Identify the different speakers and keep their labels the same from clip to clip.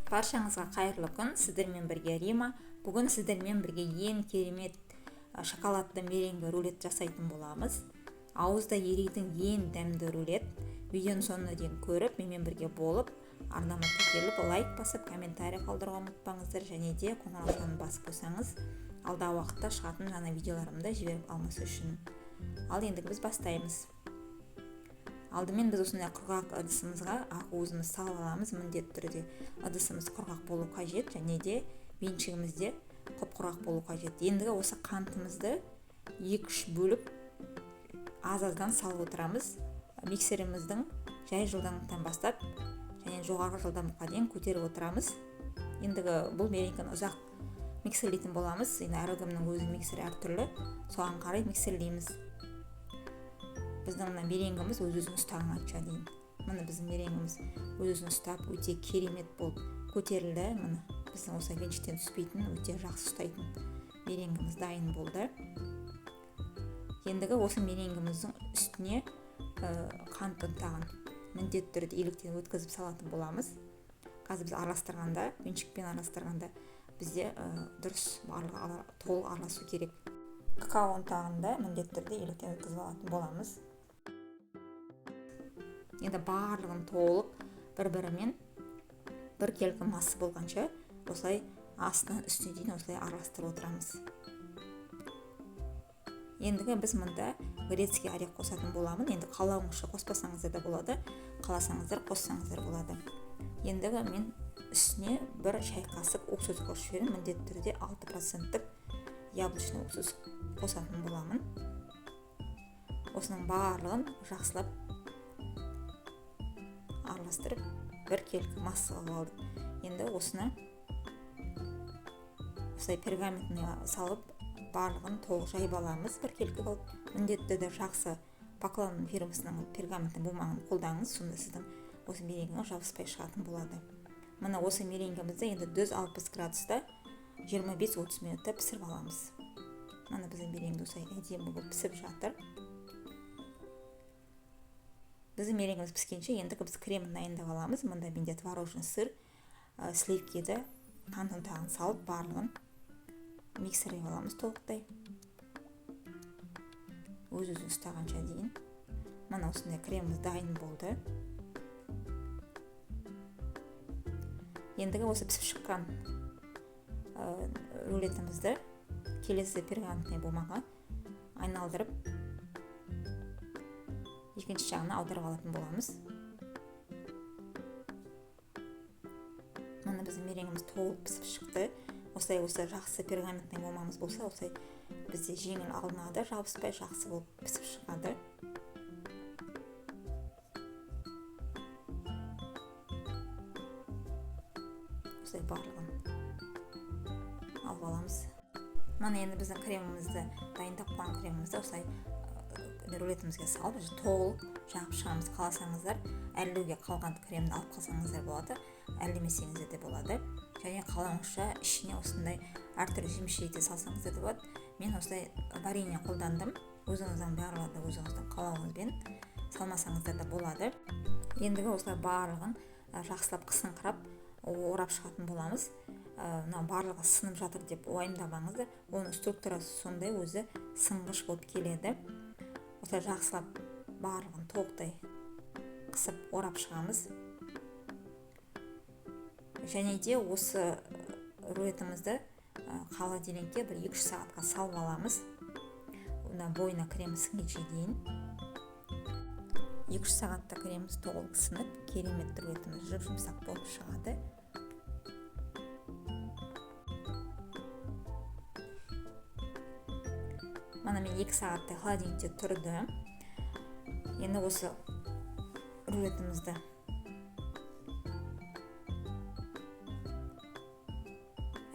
Speaker 1: Баршаңызға қайырлы күн, сіздермен бірге Рима. Бүгін сіздермен бірге ең керемет шоколадты меренгі рулет жасайтын боламыз. Ауызда ерейтін ең дәмді рулет. Видеоның соңына дейін көріп, менімен бірге болып, арнама тіркеліп, лайк басып, комментарий қалдыруға ұмытпаңыздар және де қоңыраушаны басып қойсаңыз, алдағы уақытта шығатын жаңа видеоларымды жіберіп алмас үшін. Ал ендігі біз бастаймыз. Алдымен біз осындай құрғақ ыдысымызға ақуызымызды салып аламыз. Міндетті түрде ыдысымыз құрғақ болу қажет және де венчигіміз де құп-құрғақ болу қажет. Ендігі осы қантымызды 2-3 бөліп аз-аздан салып отырамыз. Миксеріміздің жай жылдамдықтан бастап және жоғарғы жылдамдыққа дейін көтеріп отырамыз. Ендігі бұл меренгіні ұзақ миксерлейтін боламыз. Енді әркімнің өзінің миксері әртүрлі, соған қарай миксерлейміз. Біздің мына меренгіміз өз-өзін ұстағанша дейін. Міне біздің меренгіміз өз-өзін ұстап өте керемет болып көтерілді. Міне біздің осы венчиктен түспейтін, өте жақсы ұстайтын меренгіміз дайын болды. Ендігі осы меренгіміздің үстіне қант ұнтағын міндетті түрде електен өткізіп салатын боламыз. Қазір біз араластырғанда, венчикпен араластырғанда бізде дұрыс барлығы толық араласу керек. Какао ұнтағын да міндетті түрде електен өткізіп алатын боламыз. Енді барлығын толық бір-бірімен біркелкі масса болғанша осылай астынан үстіне дейін осылай араластырып отырамыз. Ендігі біз мұнда грецкий орех қосатын боламын. Енді қалауыңызша қоспасаңыздар да болады, қаласаңыздар қоссаңыздар болады. Ендігі мен үстіне бір шай қасық уксус қосып жіберемін. Міндетті түрде алты проценттік яблочный уксус қосатын боламын. Осының барлығын жақсылап араластырып біркелкі масса қылып алдық. Енді осыны осылай пергаментіне салып барлығын толық жайып аламыз біркелкі қылып. Міндетті түрде жақсы Поклон фирмасының пергаментінің бумағын қолданыңыз, сонда сіздің осы меренгіңіз жабыспай шығатын болады. Мына осы меренгімізді енді 160 градуста 25-30 минутта пісіріп аламыз. Мына біздің меренгі осылай әдемі болып пісіп жатыр. Біздің меренгіміз піскенше енді біз кремін дайындап аламыз. Мұнда менде творожный сыр, сливкиді, қант ұнтағын салып барлығын миксерлеп аламыз толықтай. Өз-өзін ұстағанша дейін. Мына осындай креміміз дайын болды. Ендігі осы пісіп шыққан рулетімізді келесі пергаментный бумаға айналдырып екінші жағына аударып алатын боламыз. Міне біздің меренгіміз толық пісіп шықты. Осылай осы жақсы пергаментный бумағымыз болса, осылай бізде жеңіл алынады, жабыспай жақсы болып пісіп шығады. Осылай барлығын алып аламыз. Міне енді біздің кремімізді, дайындап қойған кремімізді осылай рулетімізге салып, толық жағып шығамыз. Қаласаңыздар әрлеуге қалған кремді алып қалсаңыздар болады, әрлемесеңіздер де болады. Және қалауыңызша ішіне осындай әртүрлі жеміс-жидек салсаңыздар да болады. Мен осылай варенье қолдандым. Өзіңіздің барлығы да өзіңіздің қалауыңызбен салмасаңыздар да болады. Ендігі осылай барлығын жақсылап қысыңқырап орап шығатын боламыз. Мынау барлығы сынып жатыр деп уайымдамаңыздар. Оның структурасы сондай, өзі сынғыш болып келеді. Осылай жақсылап барлығын толықтай қысып орап шығамыз. Және де осы рулетімізді холодильникке бір екі-үш сағатқа салып аламыз. Мына бойына крем сіңгенше дейін. Екі-үш сағатта креміміз толық сынып, керемет рулетіміз жұп-жұмсақ болып шығады. Мына мен 2 сағаттай холодильникте тұрды. Енді осы рулетімізді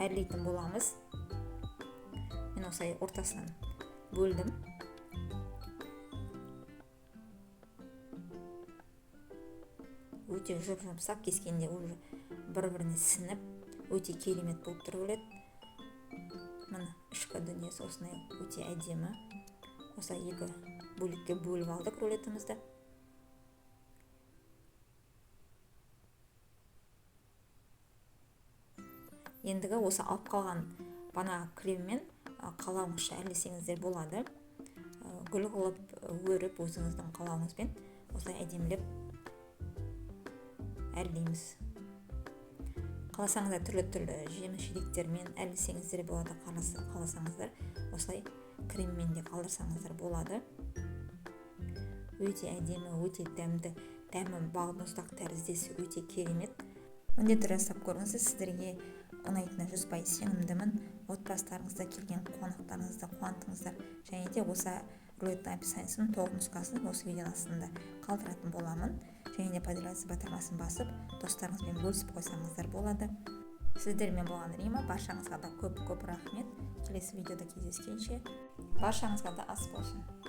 Speaker 1: әрлейтін боламыз. Мен осылай ортасынан бөлдім. Өте жұп-жұмсақ, кескенде уже бір-біріне сініп, өте керемет болып тұр рулет. Міне ішкі дүниесі осындай өте әдемі. Осылай екі бөлікке бөліп алдық рулетімізді. Ендігі осы алып қалған бана креммен қалауыңызша әрлесеңіздер болады. Гүл қылып өріп, өзіңіздің қалауыңызбен осылай әдемілеп әрлейміз. Қаласаңыздар, түрлі түрлі жеміс жидектермен әрлесеңіздер болады, қаласаңыздар, осылай креммен де қалдырсаңыздар болады. Өте әдемі, өте дәмді, дәмі балмұздақ тәріздес, өте керемет. Міндетті түрде жасап көріңіздер, сіздерге ұнайтынына 100% сенімдімін. Отбасыларыңызда, келген қонақтарыңызды қуантыңыздар. Және де осы рулеттің описаниесін, толық нұсқасын осы видеоның астында қалдыратын боламын. Және де «Поделиться» батырмасын басып, достарыңызбен бөлісіп қойсаңыздар болады. Сіздермен болған Рима. Баршаңызға да көп көп рахмет. Келесі видеода кездескенше, баршаңызға да ас болсын!